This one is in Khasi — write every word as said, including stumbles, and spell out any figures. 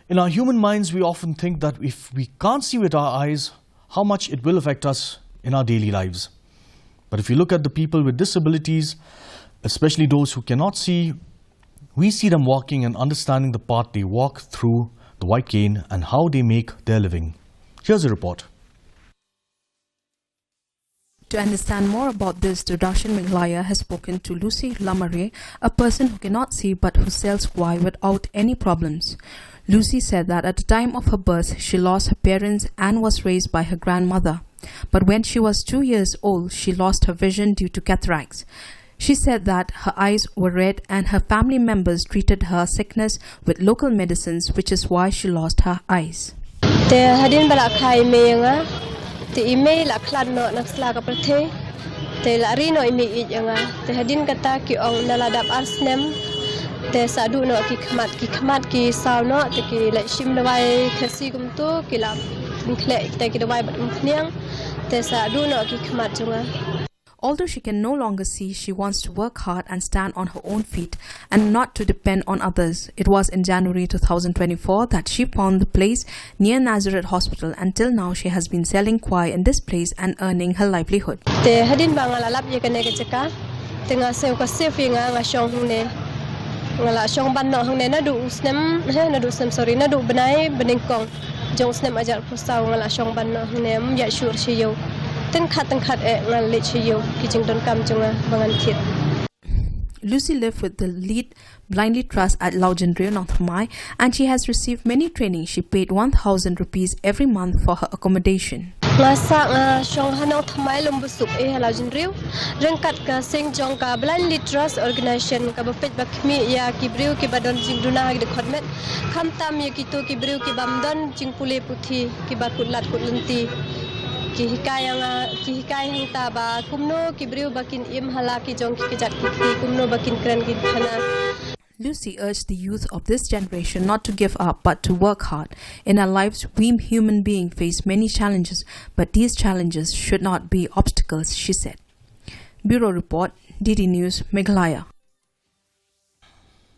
In our human minds, we often think that if we can't see with our eyes, how much it will affect us in our daily lives. But if you look at the people with disabilities, especially those who cannot see, we see them walking and understanding the path they walk through the white cane and how they make their living. Here's a report. To understand more about this, Doordarshan Meghalaya has spoken to Lucy Lamare, a person who cannot see but who sells kwai without any problems. Lucy said that at the time of her birth, she lost her parents and was raised by her grandmother. But when she was two years old, she lost her vision due to cataracts. She said that her eyes were red and her family members treated her sickness with local medicines, which is why she lost her eyes. Te hadien ba la kha i mei ïa nga, te i mei la khlad noh na ka sla ka pyrthei. Te la ri noh i mei ïeit ïa nga. Te hadien kata ki ong na la dap ar snem. Te sa duh noh ki khmat, ki khmat ki saw noh, te ki la shim dawai Khasi kumto, ki la pynkhleh kita ki dawai bad umphniang. Te sa duh noh ki khmat jong nga. Although she can no longer see, she wants to work hard and stand on her own feet and not to depend on others. It was in January two thousand twenty-four that she found the place near Nazareth Hospital, and till now she has been selling kwai in this place and earning her livelihood. Te hadien ba nga la lap ïa kane ka jaka, te nga siew ka siew ïa nga, nga shong hangne. Nga la shong ban noh hangne naduh u snem, he, naduh u snem, sorry, naduh u bnai banyngkong jong u snem hajar arphew saw nga la shong ban noh hangne, ym ïa shuh sha ïew. Tyngkhat tyngkhat eh nga leit sha ïew, ki jingdonkam jong nga ba ngan thied. Lucy lived with the Lead Blind Lead Trust at Laujinriew, Nongthymmai, and she has received many trainings. She paid one thousand rupees every month for her accommodation. Nga sah nga shong ha Nongthymmai, Lumbusuk eh ha Laujinriew. Ryngkat ka seng jong ka Blind Lead Trust Organization kaba peit ba khmih ïa ki briew kiba don jingduna ha ki dkhot met. Khamtam ïa kito ki briew kiba ym don jingpule puthi, kiba kut lad kut lynti. Ki hikai ïa nga, ki hikai hangta ba kumno ki briew ba kin im ha la ki jong ki kjat ki kti, kumno ba kin kren ki khana. Lucy urged the youth of this generation not to give up but to work hard. In our lives, we human beings face many challenges, but these challenges should not be obstacles, she said. Bureau Report, D D News, Meghalaya.